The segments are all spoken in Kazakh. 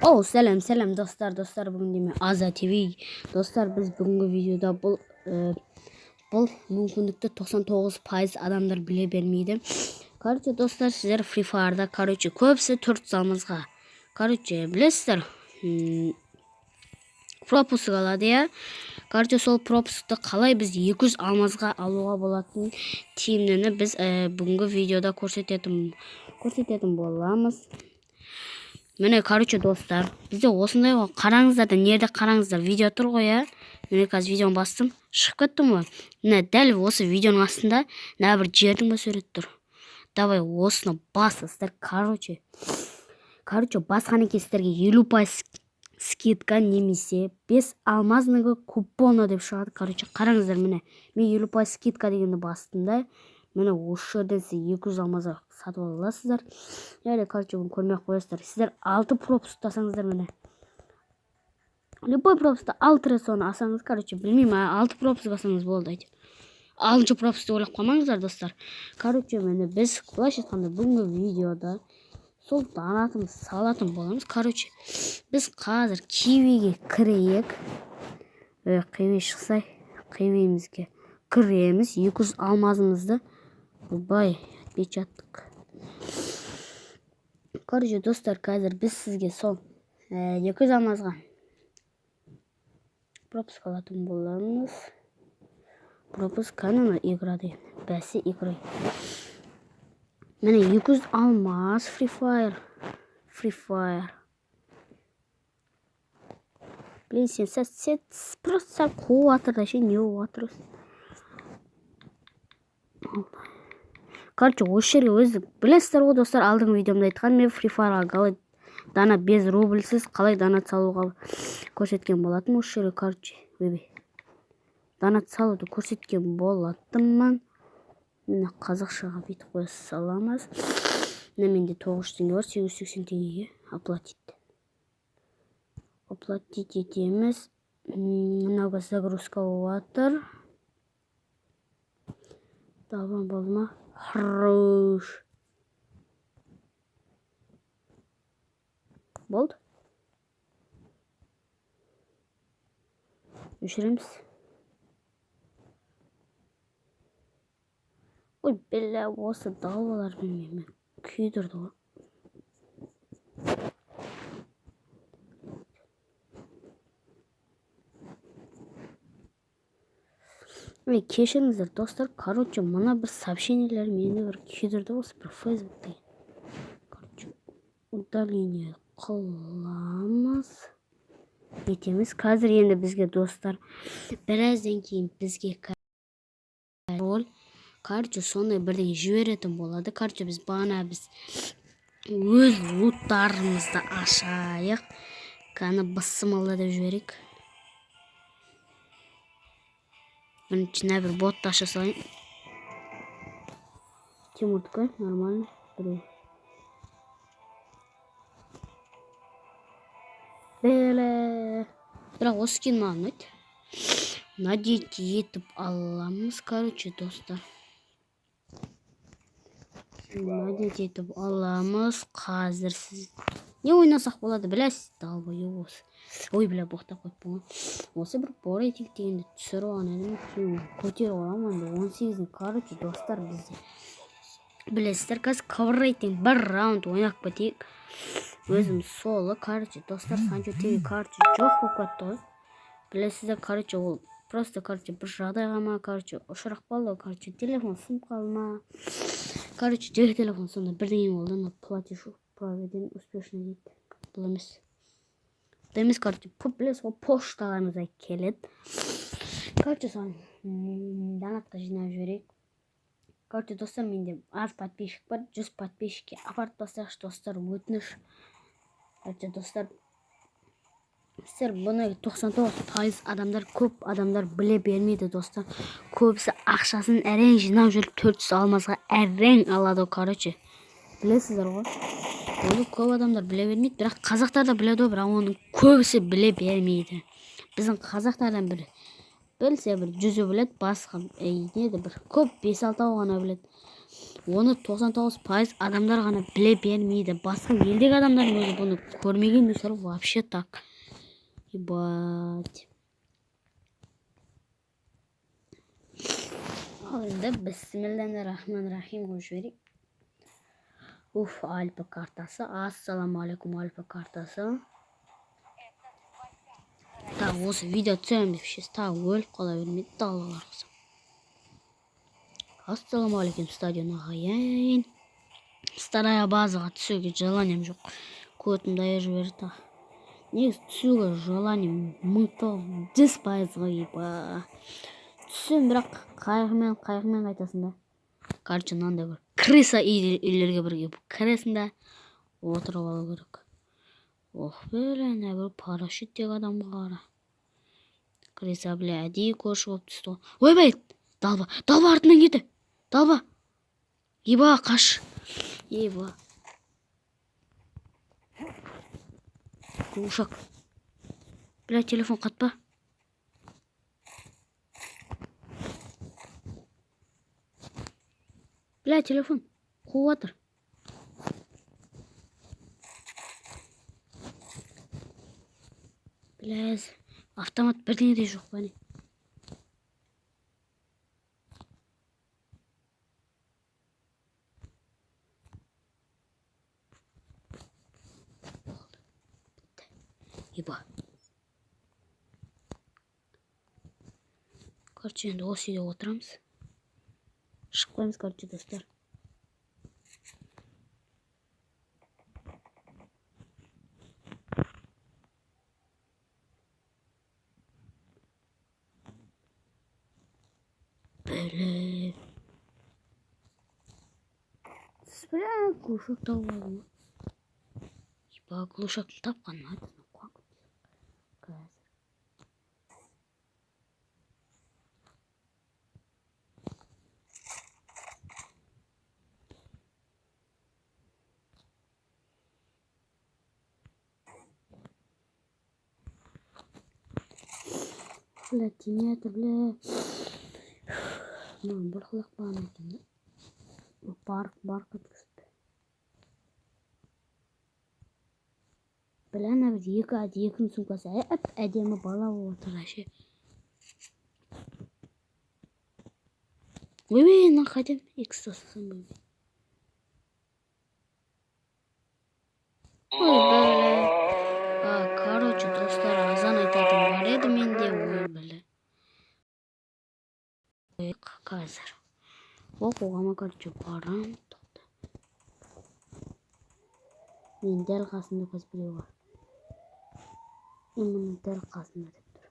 О, сәлем, сәлем, достар, достар, бүгін деме Аза ТВ. Достар, біз бүгінгі видеода бұл мүмкіндікті 99% адамдар біле бермейді. Короче, достар, сіздер Free Fire'да, короче, көбісі 400 алмазға. Короче, білесіздер, пропуск алады, иә. Короче, сол пропускты қалай біз 200 алмазға алуға болатын тиімдіні біз бүгінгі видеода көрсететін боламыз. Міне, короче, достар, бізде осындай ғой. Қараңыздар да, нерде қараңыздар, видео тұр ғой, иә. Міне, қазір видеоны бастым, шығып кеттім ғой. Міне, дәл осы видеоның астында мына бір жердің ба суреті тұр. Давай осыны басасыздар, короче. Короче, басқаннан кейін сіздерге 50% скидка немесе 5 алмазного купона деп шығады. Короче, қараңыздар, міне, мен 50% скидка дегенді бастым да. Міне, осы жерден сіз 200 алмазға сатып ала аласыздар. Яғни, короче, бұны көрмей ақ қоясыздар. Сіздер 6 пропуск ұстасаңыздар, міне. Любой пропускты 6 рет соны алсаңыз, короче, білмеймін, 6 пропуск алсаңыз болды әйтеуір. 6-шы пропуск деп ойлап қалмаңыздар, достар. Короче, міне, біз былайша айтқанда бүгінгі видеода сол донатымызды салатын боламыз. Короче, біз қазір Кивиге кірейік. Киви шықсай, Кивиімізге кіреміз. 200 алмазымызды бай отпечаток. Короче, достар, қазір біз сізге сол 200 алмазға пропуск алатын боламыз. Пропуск кәне игра деген. Бәсе игра. Міне 200 алмаз Free Fire. Free Fire. Блин, сен сен просто сәл қуып жатыр да ше, не болып жатыр? Короче, осы жерге өзі білесіздер ғой, достар, алдыңғы видеомда айтқан мен Free Fire'ға қалай донат без рубльсіз қалай донат салуға көрсеткен болатын. Осы жерге, короче, ойбай, донат салуды көрсеткен болатынмын. Міне, қазақшаға бүйтіп қоя саламыз. Міне, менде 900 теңге бар, 880 теңгеге оплатить. Оплатить етеміз. Мынау загрузка болып жатыр. Давай, болды ма? Хорош. Болды. Өшіреміз. Ой, бля, осы далбалар білмеймін, күйдірді ғой. Ой, кешіріңіздер, достар, короче, мына бір сообщениелер мені бір күйдірді осы бір Facebook деген. Короче, удаление қыламыз. Етеміз. Қазір енді бізге, достар, біраздан кейін бізге роль, короче, сондай бірдеңе жіберетін болады. Короче, біз бағана біз өз луттарымызды ашайық. Кәні, бысымалла деп жіберейік. Бірінші бір ботты аша салайын. Тимурдікі нормально. Біреу. Бәле. Бірақ осы скин маған ұнайды. Надеть етіп аламыз, короче, достар. Надеть етіп аламыз. Қазір сіз не ойнасақ болады, білесіз, долбоеб осы. Ой, бля, боқтап қойыппын ғой. Осы бір бор рейтинг дегенді түсіріп алған едім, кейін көтеріп аламын енді 18-ін. Короче, достар, бізде білесіздер, қазір квр рейтинг бір раунд ойнап кетейік. Өзім солы, короче, достар, Санчо ТВ, короче, жоқ болып кетті ғой. Білесіздер, короче, ол просто, короче, бір жағдайға ма, короче, ұшырап қалды, короче, телефон сынып қалды ма. Короче, жеке телефон сондай бірдеңе болды, ана платеж проведен успешно дейді. Бұл емес. Бұл емес, короче, білесіз ғой, пошталарымызға келеді. Короче, соны донатқа жинап жіберейік. Короче, достар, менде аз подписчик бар, 100 подписчикке апарып тастайықшы, достар, өтініш. Короче, достар, сіздер бұны 99% адамдар, көп адамдар біле бермейді, достар. Көбісі ақшасын әрең жинап жүріп 400 алмазға әрең алады, короче. Білесіздер ғой. Оны көп адамдар біле бермейді, бірақ қазақтар да біледі ғой, бірақ оның көбісі біле бермейді. Біздің қазақтардан бір білсе бір жүзі біледі, басқа неді бір көп 5-6 ғана біледі. Оны 99% адамдар ғана біле бермейді. Басқа елдегі адамдардың өзі бұны көрмеген достар, вообще так. Ебать. Ал енді бісмілләһир-рахман-рахим қойып жіберейік. Уф, Альпа картасы. Ассаламу алейкум, Альпа картасы. Так, осы видео түсіремін деп ше, тағы өліп қала бермейді, далалар қысым. Ассаламу алейкум, стадион ағайын. Старая базаға түсуге желанием жоқ. Көтімді айырып жіберді тағы. Негізі түсуге желанием 1900%-ға, еба. Түссем, бірақ қайғымен қайтасың да. Короче, мынандай бір крыса үйлерге бірге кіресің да, отырып алу керек. Ох, бля, ана бір парашюттегі адамға қара. Крыса, бля, әдейі көрші болып түсті ғой. Ойбай, далба, далба артынан кетті. Далба. Еба, қаш. Еба. Глушак. Бля, телефон қатпа. Бля, телефон қуып жатыр. Бля, автомат бірдеңе де жоқ па не? Еба. Короче, енді осы үйде отырамыз. Шықпаймыз, короче, достар. Бля. Бля, глушак тауып алдым ғой. Еба, глушакты тапқан аты. Қазір. Бля, тимей жатыр, бля. Маған бір құлақ бағана екен да. Барқ, барқ еткізіп. Бля, ана бір екінің сумкасы әп әдемі бала болып отыр ше. Ойбай, мына қайдам? Икс тастасам ойбай. Ой, бля. Короче, достар, азан айтатын бар еді менде, ой, бля. Қазір. Оқуға ма, короче, барам. Тоқта. Мен дәл қасымда қазір біреу бар. Мен мұның дәл қасында деп тұр.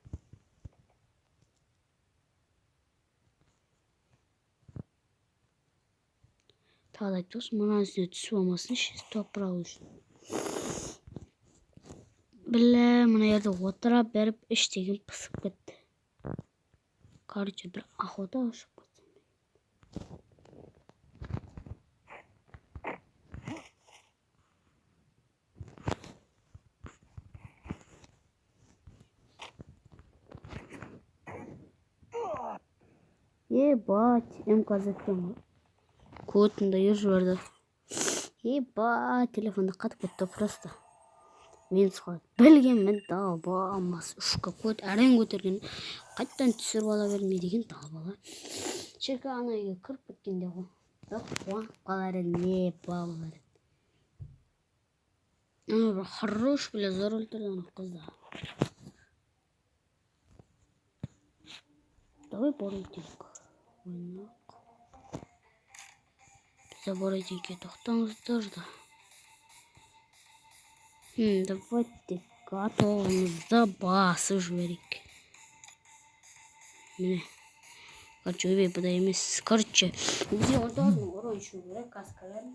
Тағы да айтып тұрсың, мынаның үстіне түсіп алмасыншы, топырақ үшін. Бля, мына жерде отыра беріп іш деген пысып кетті. Короче, бір охота ашып кетсем. Ебать, МКЗ-пен ғой. Көтімді үйір жіберді. Ебать, телефонды қатып кетті просто. Мен солай білгенмін, далбамас үшкі көт әрең көтерген, қайтадан түсіріп ала берме деген далбала. Шіркін ана үйге кіріп кеткенде ғой. Бірақ қуанып қалар едім, не болар еді. Ана бір хорош, бля, зор өлтірді ана қызды. Давай борайтинг ойнақ. Бізде борайтингке тоқтаңыздар да. Давайте готовымызды басып жіберейік. Міне. Короче, ойбай, бұдай емес. Короче, бізге 19 000 урон ішу керек, каскалар.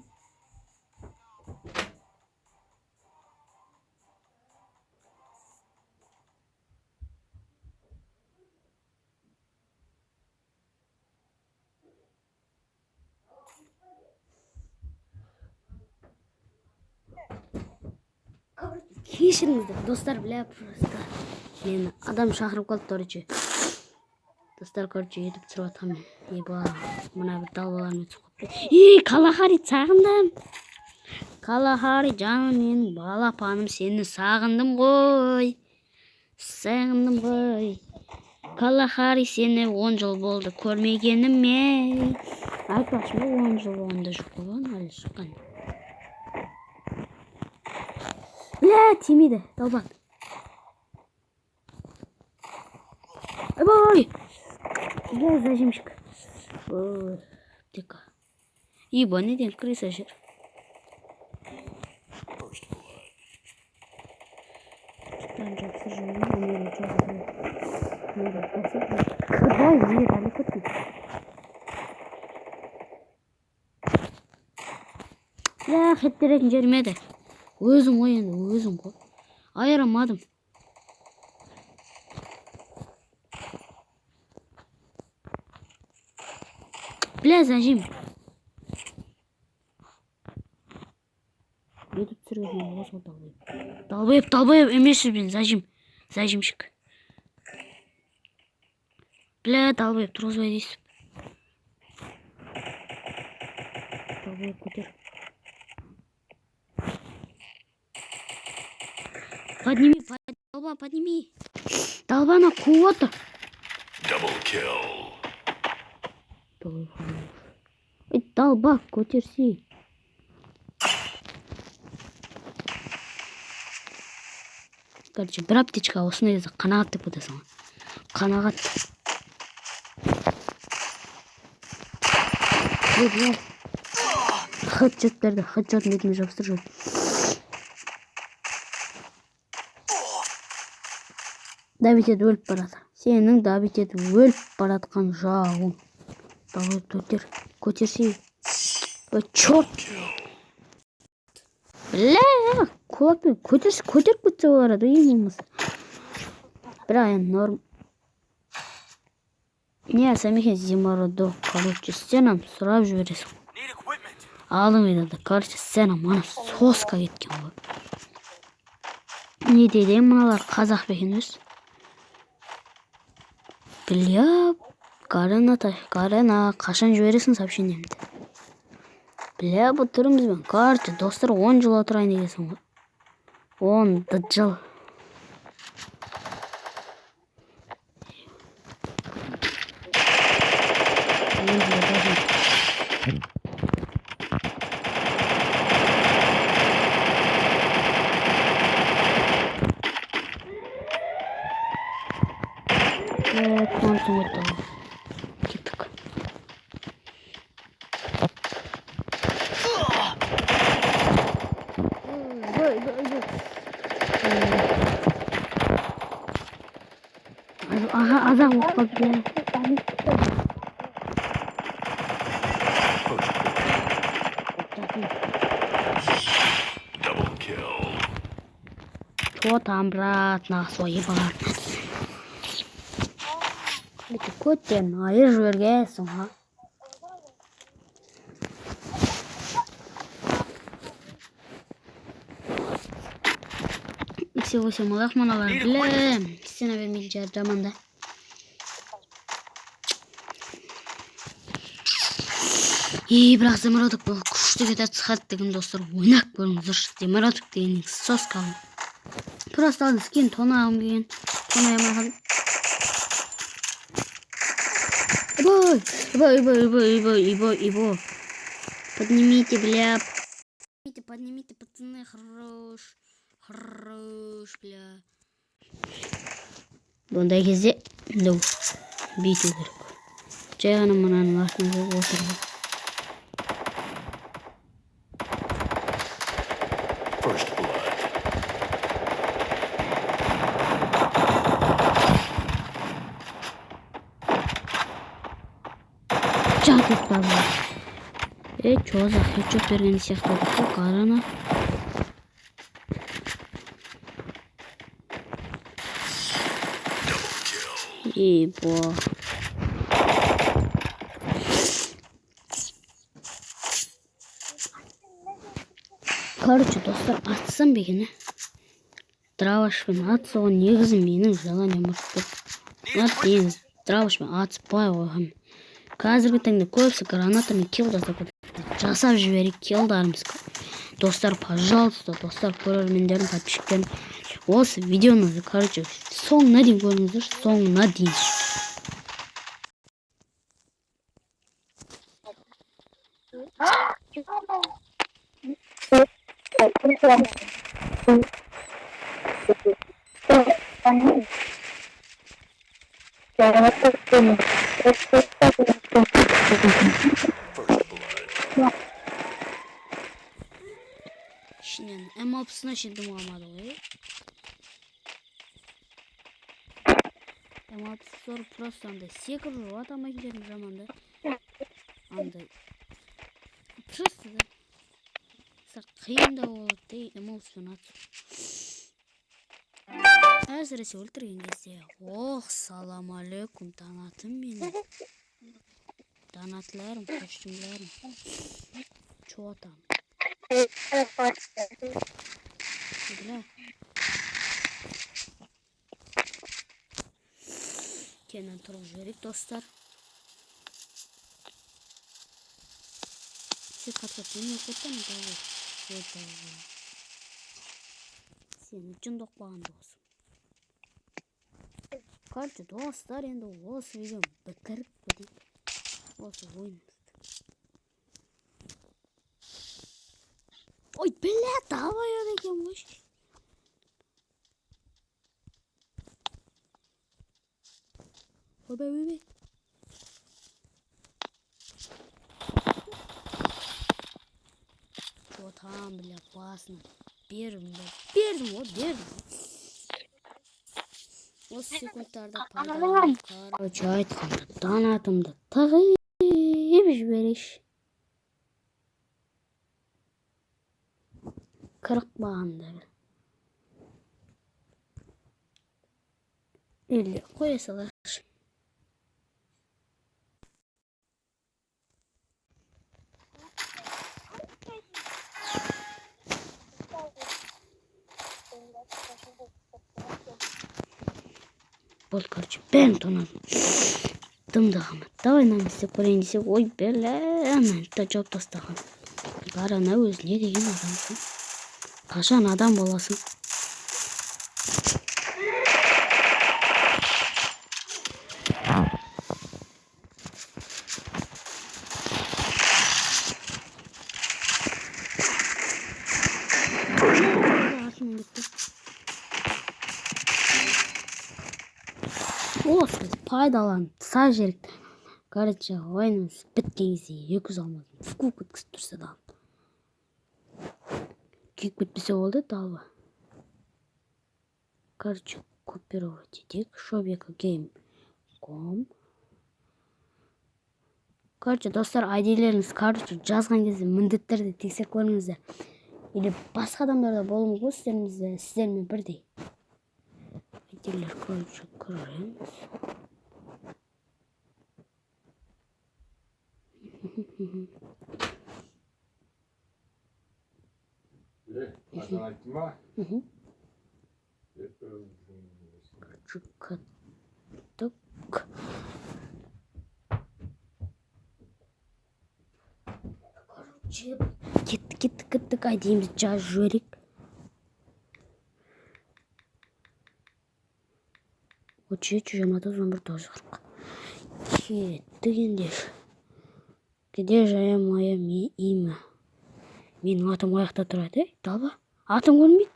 Кешіріңіздер, достар, бля, просто мені адам шақырып қалды, короче. Достар, короче, етіп түсіріп жатқанмын. Еба, мына бір далбалармен түсіп қалыпты. Ей, Калахари сағындым. Калахари жаным менің балапаным, сені сағындым ғой. Сағындым ғой. Калахари сені 10 жыл болды көрмегеніме. Айтпақшы, 10 жыл болғанда жоқ болған, әлі шыққан. Бля, тимейді, долбан. Ой! Бля, зажимщик. Ой, тика. Еба, неден крыса жүр. Читан жақсы жүрмін, өмірі жақсы. Ой, не әлі кеттің. Бля, хет беретін жерім еді. Өзің ғой енді, өзің ғой. Айырамадым. Бля, зажим. Бүйтіп түсірген осы долбоеб. Долбоеб, долбоеб емес мен, зажим. Зажимщик. Бля, долбоеб, тұрғызбай дейсіп. Долбоеб көтер. Подними, долба, подними. Долбана қуып отыр. Double kill. Ey, долба, көтерсей. Короче, бір аптечка осындай кезде қанағат деп кетесің ғой. Қанағат. Ой, бля. Хедшот берді, хедшот бетіме жабыстыр жол. Давид етіп өліп барады. Сенің давид етіп өліп баратқан жауың. Давай, көтер, көтерсей. Ой, черт. Бля, кулакпен көтерсе, көтеріп кетсе болар еді, ең болмаса. Бірақ енді норм. Не, Самихин Зимородок, короче, сценам сұрап жібересің. Алдың видеода, короче, сцена мана соска кеткен ғой. Не дейді мыналар, қазақ па екен өзі? Бля, Гарена, Гарена, қашан жібересің сообщениемді? Бля, бұл түрімізбен, короче, достар, 10 жыл отырайын дегенсің ғой. 10 жыл. Қуансың ғой тағы. Кеттік. Аға, азақ болып қалды, бля. Double kill. Чё там, брат, на свои бар. Бүйтіп көттен айыр жібергенсің, а? Икс восемь алайық мыналар. Бля, стена бермейтін жер жаман да. И бірақ Зимородок бұл күшті кетеді шығады деген достар, ойнап көріңіздерші. Зимородок деген соска. Просто алдын скин тонағым келген. Тонай алмай қалдым. Ой, ой, ой, ой, ой, ой, ой, ой. Поднимите, бля. Поднимите, поднимите, пацаны, хорош. Хорош, бля. Бұндай кезде, ну, бүйту керек. Жай ғана мынаның артына қойып отырып. First blood. Жатып қалды. Е, чё за хедшот берген сияқты болды ғой, қарана. Ебо. Короче, достар, атсам ба екен, ә? Дравашпен атса, ол негізі менің желанием болып тұр. Мына негізі дравашпен атыспай қойған. Қазіргі таңда көбісі гранатамен килл жасап кетті. Жасап жіберейік киллдарымыз. Достар, пожалуйста, достар, көрермендерім, подписчиктерім, осы видеоны, короче, соңына дейін көріңіздерші, соңына дейін. First blood. Ішінен М6-сына шейін дым қалмады ғой. М6 зор, просто андай секіріп жүріп ата алмайтын жаман да. Андай просто да сәл қиындау болады да М6-пен ату. Әсіресе өлтірген кезде. Ох, салам алейкум, донатым менің. Донатларым, костюмларым. Чё там? Бля. Кенен тұрып жіберейік, достар. Сен қатқа неме болып кеттің, давай. Ой, давай. Сені жын қылған досым. Короче, достар, енді осы видеоны бітіріп кетейік. Осы ойынымызды. Ой, бля, давай екен ғой. Ойбай, ойбай. Чё там, бля, басына бердім, бля, бердім ғой, бердім. Осы секундтарды пайдаланып, короче, айтқанда, донатымды тығып жіберейінші. Қырық бағанда бір. Или қоя салайықшы. Болды, короче, бәрін тонадым. Дым да қалмады. Давай мынаны істеп көрейін десек, ой, бля, ананы да жауып тастаған. Қара, өзі не деген адамсың? Қашан адам боласың? First blood. Артынан кетті. Осы пайдаланып тастап жіберейік. Короче, ойынымыз біткен кезде 200 алмадым. Вкуп өткізіп тұрса да. Күйіп кетпесе болды, далба. Короче, копировать етейік. Шобека гейм ком. Короче, достар, айдилеріңіз, короче, жазған кезде міндетті түрде тексеріп көріңіздер. Или басқа адамдар да болуы мүмкін сіздермен бірдей. Айдилер, короче, көреміз. Азан айттың ба? Мхм. Короче, Каттық. Короче, кеттік, кеттік, кеттік, айдиімізді жазып жіберейік. 37, 29, 11, 940. Кеттік ендеше. Где же мое имя? Менің атым қаяқта тұрады, ей, далба? Атым көрінбейді.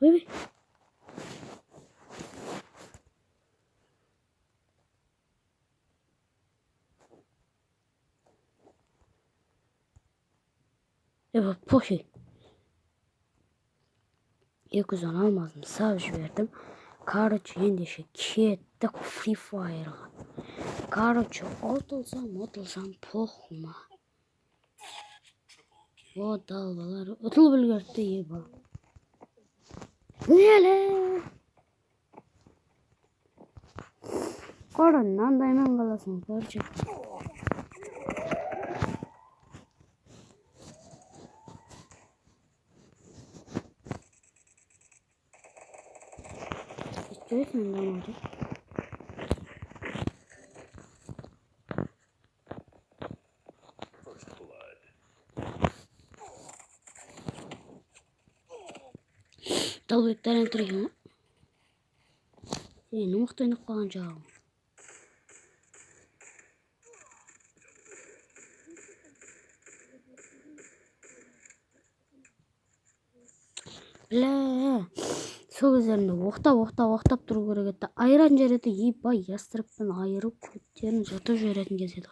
Ойбай. Ебать, пофиг. 210 алмазым салып жібердім. Короче, ендеше кеттік Free Fire'ға. Короче, ұтылсам, ұтылсам, похуй ма. О, далбалар ұтылып үлгерді, еба. Леле. Қара, мынандаймен қаласың, короче. Интересно, да, First blood. Долбоебтар тұр екен ғой. Сен мықты ойнап қалған жағың. Бля, сол кездерінде оқтап тұру керек еді. Айыратын жер еді, ебай, ястребпен айырып, көттерін жыртып жіберетін кез еді.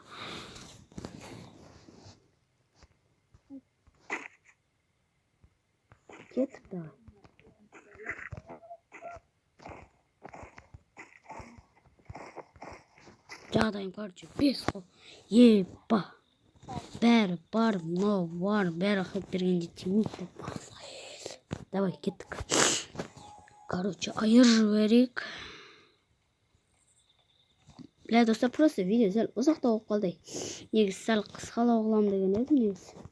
Кеттік давай. Жағдайым, короче, 5 қол. Еба. Бәрі бар, мынау бар, бәрі қылып бергенде тимейді. Давай, кеттік. Короче, айыр жіберейік. Бля, достар, просто видео сәл ұзақтау болып қалды. Негізі сәл қысқалау қыламын деген едім негізі.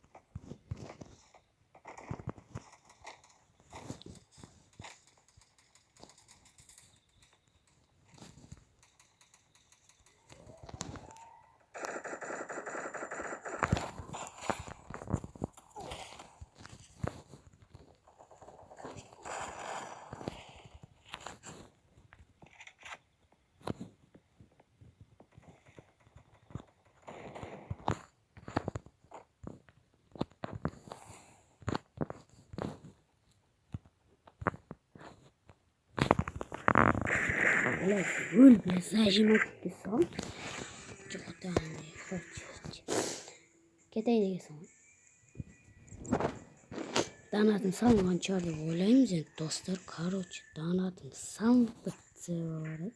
Бля, өл, бля, зажимать кеткен. Жоқ, короче, кетейін дегенсің ғой. Донатым салынған шығар деп ойлаймыз енді, достар. Короче, донатым салынып бітсе бар еді.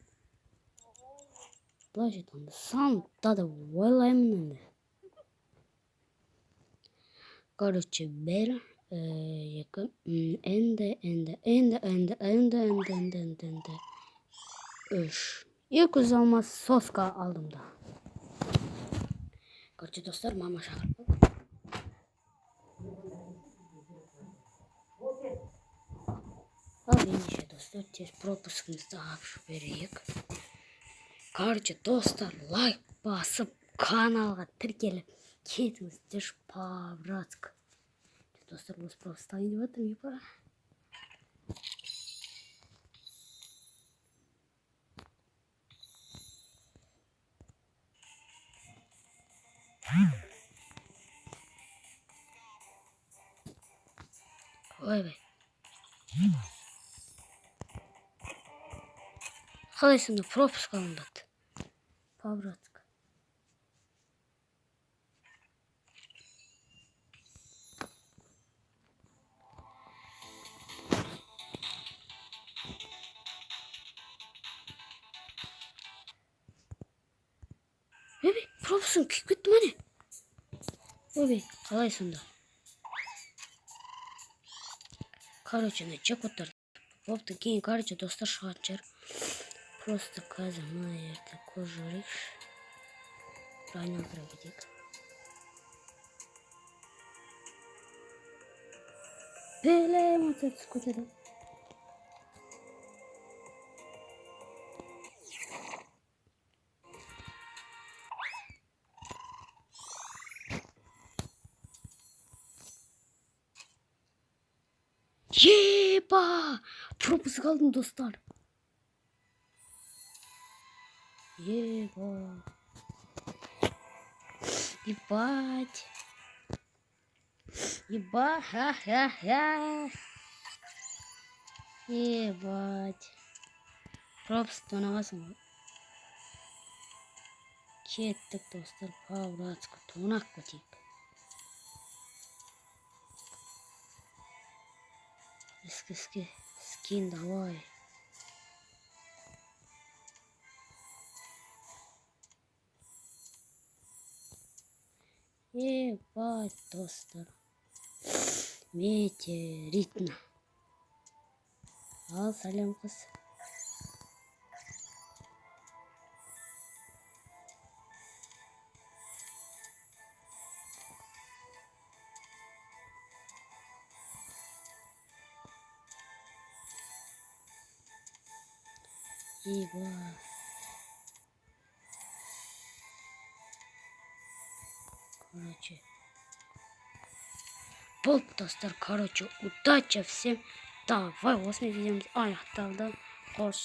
Былайша айтқанда, салынып та деп ойлаймын енді. Короче, 1, 2, енді, енді, енді, енді, енді, енді, енді, енді, енді. 3. 200 алмас соска алдым да. Короче, достар, мама шақырып қойды. Ал ендеше, достар, тез пропускымызды алып жіберейік. Короче, достар, лайк басып, каналға тіркеліп кетіңіздерші по-братски. Достар, осы пропуск алайын деп жатырмын, епа. Ойбай. Қалай сонда пропуск алынбады? По-братски. Ойбай, пропускым күйіп кетті ма не? Ойбай, қалай сонда? Короче, ана джекпоттар бопты кейін, короче, достар шығатын шығар. Просто қазір мына жерде көз жіберейікші. Бір айналдыра кетейік. Бля, эмоция түсіп кетеді. Еба! Пропуск алдым, достар. Еба. Ебать. Еба, ха-ха-ха. Ебать. Пропуск тонағасың ғой. Кеттік, достар, по-братски тонақ кетейік. Іске, скин давай. Ебать, достар. Метеоритно. Ал, сәлем қыз. Еба. Короче. Болды, достар, короче, удача всем. Давай, осымен видеомыз аяқталды. Қош.